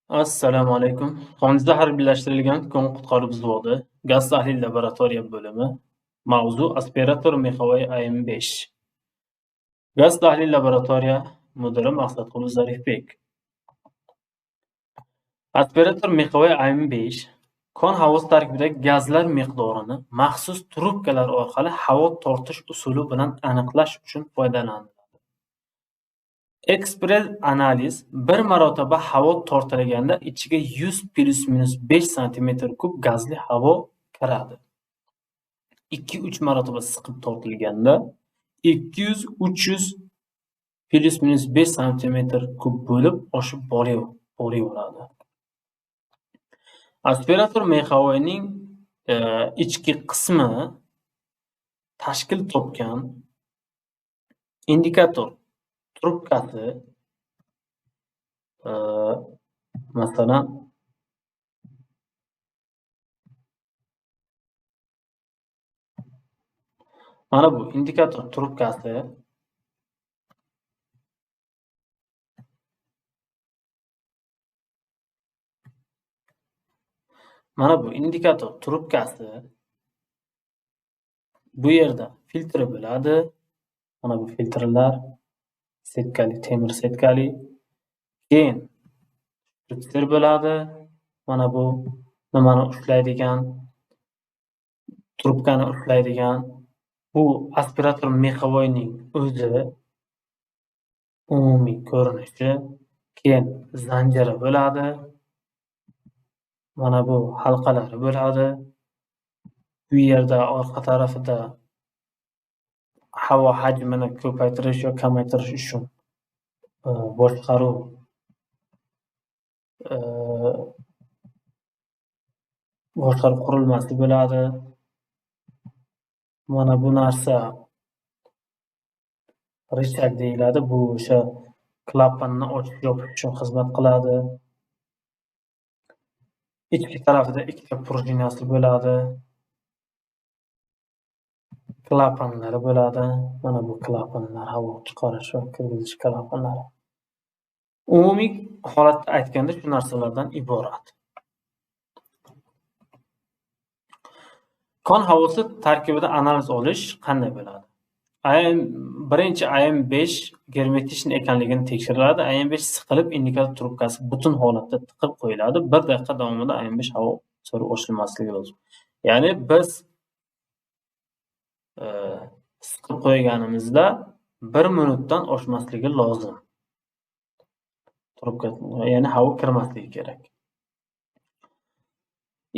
Assalomu alaykum. Xonizda harbiylashtirilgan kon-qutqaruv vzvodi, gaz tahlil laboratoriya bo'limi. Mavzu: aspirator mexovoy AM5. Gaz tahlil laboratoriya mudiri Maqsadqul Zarifbek. Aspirator mexovoy AM5 kon havosi tarkibidagi gazlar miqdorini maxsus trubkalar orqali havo tortish usuli bilan aniqlash uchun foydalaniladi. Ekspress analiz bir marotaba havo tortilganda ichiga 100 +-5 santimetr kub gazli havo kiradi. 2-3 marotaba siqib tortilganda 200-300 +-5 santimetr kub bo'lib oshib boraveradi. Aspirator mexovoyning ichki qismi tashkil topgan indikator trubkasi, masalan, mana bu indikator trubkasi bu yerda filtri bo'ladi. Mana bu filtrlar setkali, temir setkali. Keyin filtr bo'ladi. Mana bu nimani ushlaydigan, trubkani ushlaydigan. Bu aspirator mexovoyning o'zi umumiy ko'rinishi. Keyin zanjiri bo'ladi. Mana bu halqalari bo'ladi. Bu yerda orqa tarafida havo hajmini ko'paytirish yo kamaytirish uchun boshqaruv qurilmasi bo'ladi. Mana bu narsa richag deyiladi. Bu o'sha klapanni ochish yopish uchun xizmat qiladi. Ichki tarafida ikkita prujinasi bo'ladi. Klapanlari bo'ladi. Mana bu klapanlar, havo chiqarish va kirgizish klapanlari. Umumiy holatda aytganda shu narsalardan iborat. Kon havosi tarkibida analiz olish qanday bo'ladi? Birinchi AM5 germetichni ekanligini tekshiriladi. AM5 siqilib, indikator trubkasi butun holatda tiqib qo'yiladi. 1 daqiqa davomida AM5 havo so'rib ochilmasligi lozim. Ya'ni biz siqib qo'yganimizda 1 minutdan oshmasligi lozim. Trubka, ya'ni havo kirmasligi kerak.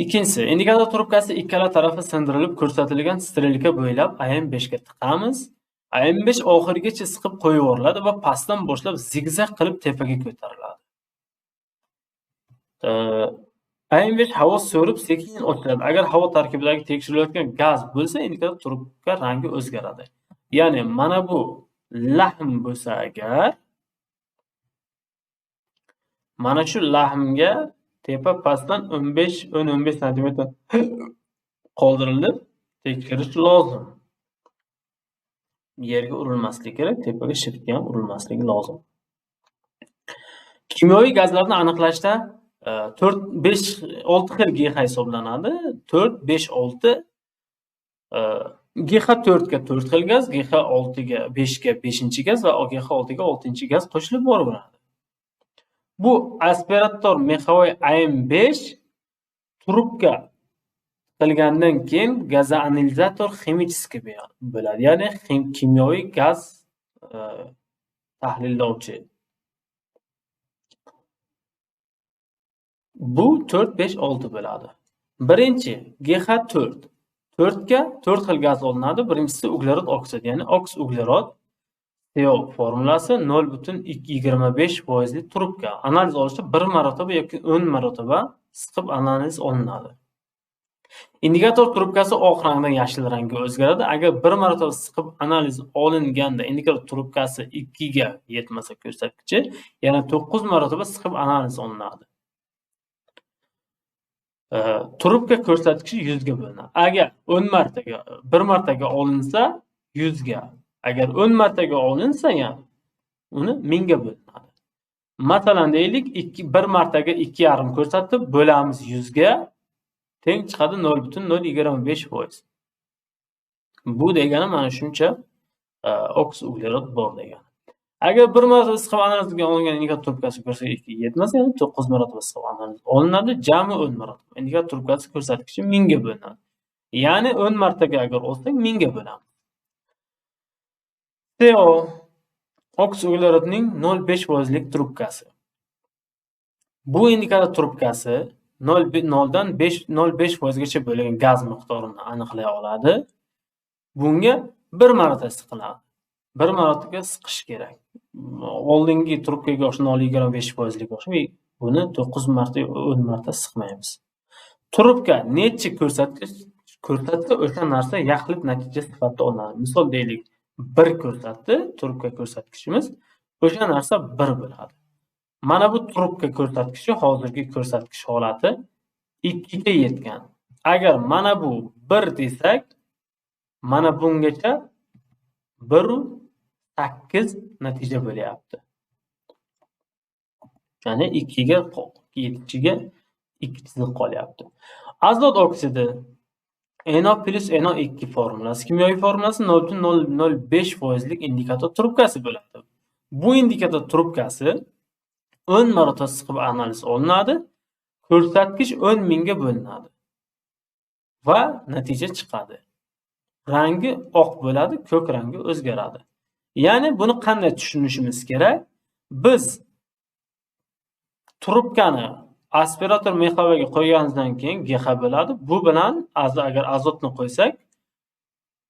Ikkinchisi, indikator trubkasi ikkala tarafi sindirilib ko'rsatilgan strelka bo'ylab AM5 ga tiqamiz. AM5 oxirigacha siqib qo'yib yuboriladi va pastdan boshlab zigzag qilib tepaga ko'tariladi. AM5 havo so'rib sekin ochiladi. Agar havo tarkibidagi tekshirilayotgan gaz bo'lsa, indikator trubka rangi o'zgaradi. Ya'ni mana bu lahm bo'lsa agar, mana shu lahmga tepa pastdan 10-15 santimetr qoldirilib tekshirish lozim. Yerga urilmasligi kerak, tepaga shiftga ham urilmasligi lozim. Kimyoviy gazlarni aniqlashda 4, 5, 6 xil GH hisoblanadi. 4, 5, 6. GH 4 ga 4 xil gaz, GH 6 ga 5 ga 5 gaz va GH 6 ga 6 gaz qo'shilib boraveradi. Bu aspirator mexovoy AM5 trubka qilgandan keyin gazoanalizator ximический bo'ladi. Ya'ni kimyoviy gaz tahlillovchi. Bu 4, 5, 6 bo'ladi. Birinchi GH 4. 4 ga 4 xil gaz olinadi. Birinchisi uglerod oksid, ya'ni oks uglerod CO formulasi 0,25% trubka. Analiz olishda 1 marotaba yoki 10 marotaba siqib analiz olinadi. Indikator trubkasi oq rangdan yashil rangga o'zgaradi. Agar 1 marotaba siqib analiz olinganda indikator trubkasi 2 ga yetmasa ko'rsatkichi, yana 9 marotaba siqib analiz olinadi. Trubka ko'rsatkichi 100 ga bo'linadi. Agar 10 martaga, 1 martaga olinsa 100 ga, agar 10 martaga olinsa ham uni 1000 ga bo'linadi. Masalan, deylik, 2 bir martaga 2,5 ko'rsatib, bo'lamiz 100 ga, teng chiqadi 0,025%. Bu degani mana shuncha okis uglerod bor degani. Agar bir marotaba siqib analizga olingan indikator trubkasi ko'rsatkichi 2 ga yetmasa, ya'ni 9 marotaba siqib analiz olinadi, jami 10 marotaba. Indikator trubkasi ko'rsatkichi 1000 ga bo'linadi. Ya'ni 10 martaga agar olsak 1000 ga bo'lamiz. CO okis uglerodning 0,5 foizlik trubkasi. Bu indikator trubkasi 0,0dan 5,05 foizgacha bo'lgan gaz miqdorini aniqlay oladi. Bunga bir marta siqiladi. Bir marotaba siqish kerak. Oldingi trubkaga o'xshab 0,25 foizlik o'xshab buni 9 marta, 10 marta siqmaymiz. Trubka necha ko'rsatkich ko'rsatsa, o'sha narsa yaxlit natija sifatida olinadi. Misol deylik, 1 ko'rsatdi, trubka ko'rsatkichimiz, o'sha narsa 1 bo'ladi. Mana bu trubka ko'rsatkichi hozirgi ko'rsatkich holati 2 ga yetgan. Agar mana bu 1 desak, mana bungacha 1,8 natija bo'lyapti. Ya'ni 2 ga yetishiga 2 chiziq qolyapti. Azot oksidi NO plus NO2 formulasi, kimyoviy formulasi 0,005 foizlik indikator trubkasi bo'ladi. Bu indikator trubkasi 10 marotaba siqib analiz olinadi, ko'rsatkich 10 mingga bo'linadi va natija chiqadi. Rangi oq bo'ladi, ko'k rangga o'zgaradi. Ya'ni buni qanday tushunishimiz kerak? Biz trubkani aspirator mexovaga qo'yganimizdan keyin GH bo'ladi. Bu bilan agar azotni qo'ysak,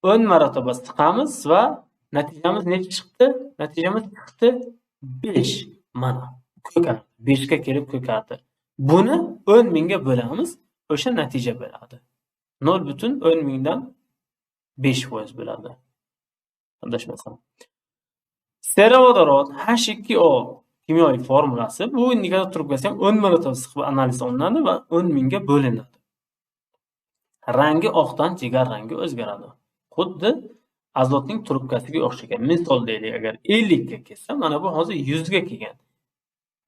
10 marotaba siqamiz va natijamiz necha chiqdi? Natijamiz chiqdi 5. Mana ko'kardi. 5 ga kelib ko'kardi. Buni 10 mingga bo'lamiz, o'sha natija bo'ladi. 0,10 mingdan 5% bo'ladi. Adashmasam. Serovodorod H2O kimyoviy formulasi, bu indikator trubkasi ham 10 marotaba siqib analiz olinadi va 10 mingga bo'linadi. Rangi oqdan jigar rangga o'zgaradi. Xuddi azotning trubkasiga o'xshagan. Misol deylik, agar 50 ga kelsa, mana bu hozir 100 ga kelgan.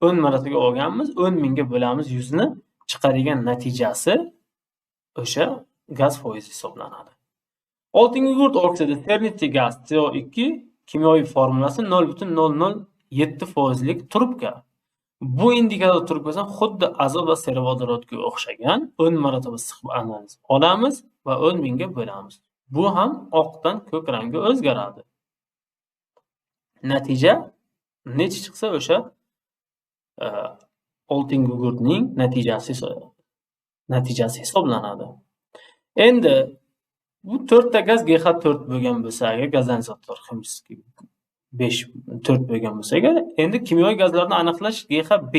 10 marotaba olganmiz, 10 mingga bo'lamiz 100 ni, chiqadigan natijasi o'sha gaz foizi hisoblanadi. Oltingugurt oksidi sernitsiy gaz CO2 kimyoviy formulasi 0,007 foizlik trubka. Bu indikator trubkasi ham xuddi azot va serovodorodga o'xshagan 10 marotaba siqib analiz olamiz va 10 mingga bo'lamiz. Bu ham oqdan ko'k rangga o'zgaradi. Natija necha chiqsa o'sha oltingugurtning natijasi hisoblanadi. Endi bu 4 ta gaz GH4 bo'lgan bo'lsa, agar gazanizator ximический 5 4 bo'lgan bo'lsa agar, endi kimyoviy gazlarni aniqlash GH5.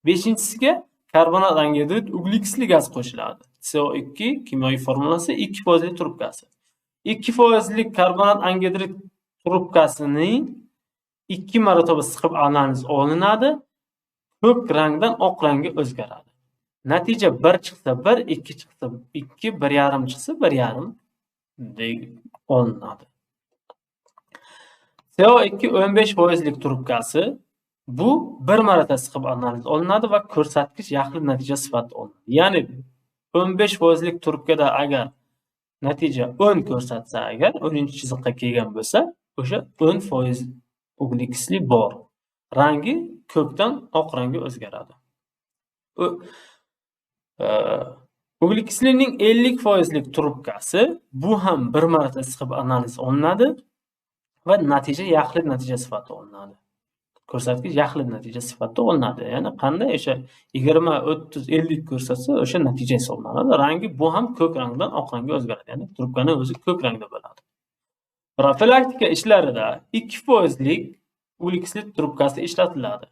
Beshinchisiga karbonat angidrid углекислый gaz qo'shiladi. CO2 kimyoviy formulasi 2 foizli trubkasi. 2 foizli karbonat angidrid trubkasining 2 marotaba siqib analiz olinadi. Ko'k rangdan oq rangga o'zgaradi. Natija 1 chiqsa 1, 2 chiqsa 2, 1,5 chiqsa 1,5 deb olinadi. CO2 15 foizlik trubkasi bu bir marta siqib analiz olinadi va ko'rsatkich yaxlit natija sifatida olinadi. Ya'ni 15 foizlik trubkada agar natija 10 ko'rsatsa, agar 10-chiziqqa kelgan bo'lsa, o'sha 10% углекислый bor. Rangi ko'kdan oq rangga o'zgaradi. Углекислый ning 50 foizlik trubkasi bu ham bir marta siqib analiz olinadi va natija yaxlit natija sifatida olinadi. Ko'rsatkich yaxlit natija sifatida olinadi. Ya'ni qanday o'sha 20, 30, 50 ko'rsatsa, o'sha natija hisoblanadi. Rangi bu ham ko'k rangdan oq rangga o'zgaradi. Ya'ni trubkani o'zi ko'k rangda bo'ladi. Profilaktika ishlarida 2 foizlik углекислый trubkasi ishlatiladi.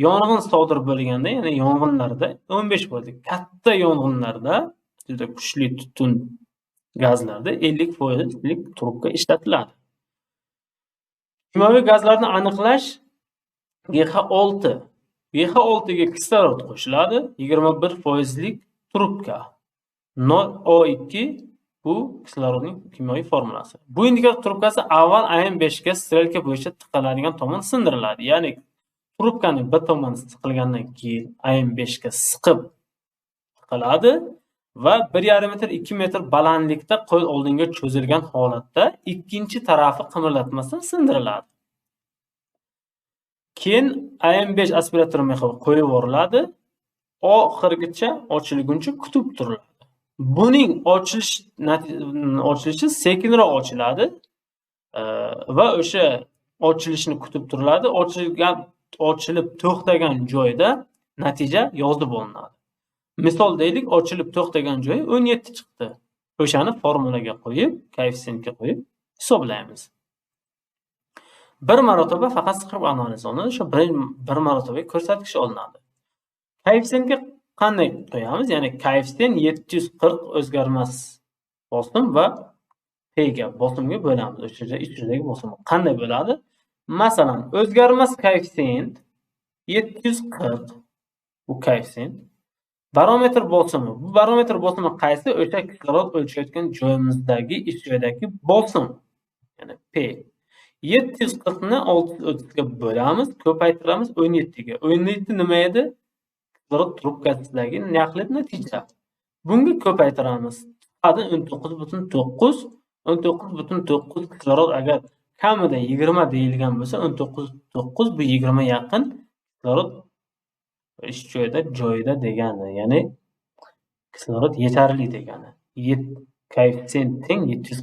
Yong'in sodir bo'lganda, ya'ni yong'inlarda 15 foizlik, katta yong'inlarda, juda kuchli tutun gazlarda 50 foizlik trubka ishlatiladi. Kimyoviy gazlarni aniqlash GH6. GH6 ga kislorod qo'shiladi, 21 foizlik trubka. 0O2 bu kislorodning kimyoviy formulasi. Bu indikator trubkasi avval AM5 ga strelka bo'yicha tiqiladigan tomon sindiriladi. Ya'ni Trubkani bir tomoni siqilgandan keyin AM5 ga siqib tiqiladi va 1,5 metr, 2 metr balandlikda qo'l oldinga cho'zilgan holatda ikkinchi tarafi qimirlatmasdan sindiriladi. Keyin AM5 aspirator mexi qo'yib yuboriladi. Oxirigacha ochilguncha kutib turiladi. Buning ochilishi sekinroq ochiladi va o'sha ochilishini kutib turiladi. Ochilib to'xtagan joyda natija yozib olinadi. Misol deylik, ochilib to'xtagan joyi 17 chiqdi. O'shani formulaga qo'yib, koeffitsiyentga qo'yib hisoblaymiz. Bir marotaba faqat siqib analiz olinadi. O'sha bir marotaba ko'rsatkich olinadi. Koeffitsiyentga qanday qo'yamiz? Ya'ni koeffitsient 740 o'zgarmas bosim va P ga, bosimga bo'lamiz. O'sha yerda ichidagi bosim qanday bo'ladi? Masalan, o'zgarmas koeffitsient 740, bu koeffitsient. Barometr bosimi. Bu barometr bosimi qaysi? O'sha kislorod o'lchayotgan joyimizdagi, ish joyidagi bosim. Ya'ni P. 740 ni 630 ga bo'lamiz, ko'paytiramiz 17 ga. 17 nima edi? Kislorod trubkasidagi yaxlit natija. Bunga ko'paytiramiz. Chiqadi 19,9. 19,9 kislorod agar kamida 20 deyilgan bo'lsa, 19,9 bu 20 yaqin kislorod ish joyida joyida degani, ya'ni kislorod yetarli degani. Koeffitsient teng 740.